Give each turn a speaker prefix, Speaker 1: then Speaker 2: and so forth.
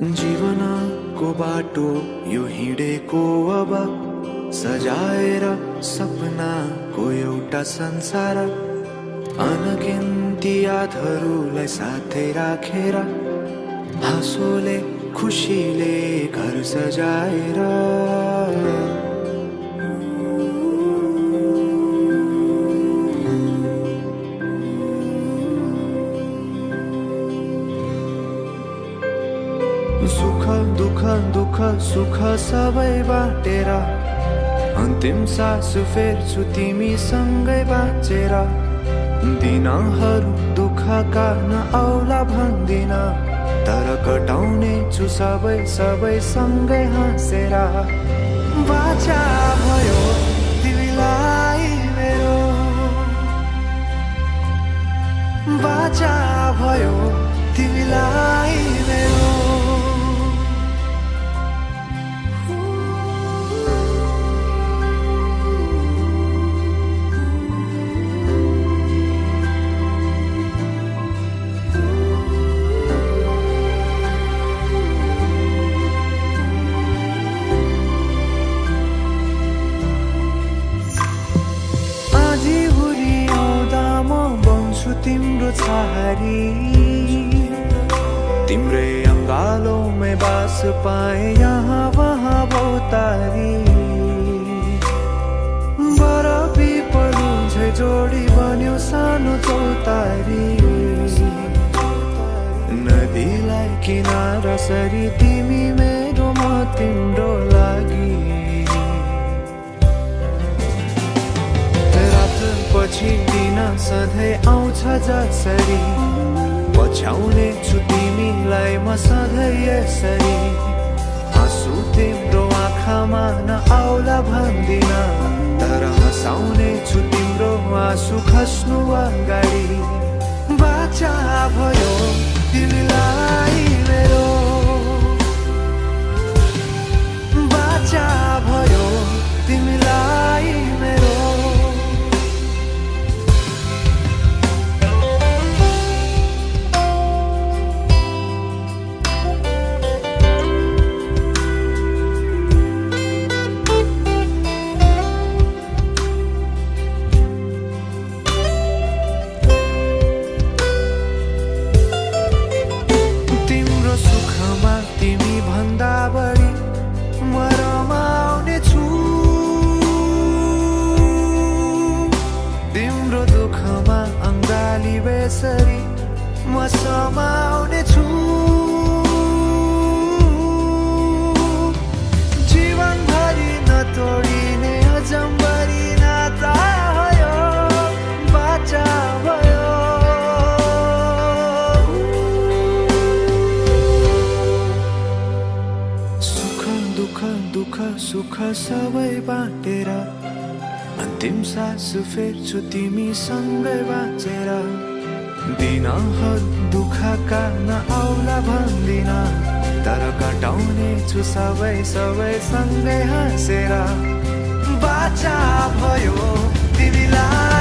Speaker 1: जीवनको बाटो यो हिँडेको अब सजाएर सपनाको एउटा संसार अनगिन्ती यादहरूलाई साथै राखेर हाँसोले खुसीले घर सजाएर सुख दुख सुख सबै बाटेर अन्तिम सास फेर्छु तिमीसँगै बाँचेर दिनहरू दुःखका नआउला भन्दिन तर कटाउने छु सबै सँगै हाँसेर बाचा भयो तिमीलाई मेरो बाचा भयो तिमीलाई मेरो तिम्रो छहारी तिम्रै अंगालों बास पाए यहाँ वहाँ बहुतारी बरफी पलु झै जोडी बन्यो सानो चौतारी नदीलाई किनारा सरी तिमी मेरो म तिम्रो लागि पछि दिन सधैँ आउँछ जसरी पछ्याउने छु तिमीलाई म सधैँ यसरी आँसु तिम्रो आँखामा नआउला भन्दिन तर हँसाउने छु तिम्रो आँसु खस्नु अगाडि बाचा भयो तिमीलाई मेरो बाचा भयो तिमीलाई मेरो म समाउने छु जीवनभरि नतोडिने अजम्बरी नाता भयो बाचा भयो दुख सुख सबै बाटेर अन्तिम सास फेर्छु तिमीसँगै बाँचेर दिनहरू दुःखका नआउला भन्दिन तर कटाउने छु सबै सँगै हाँसेर बाचा भयो तिमीलाई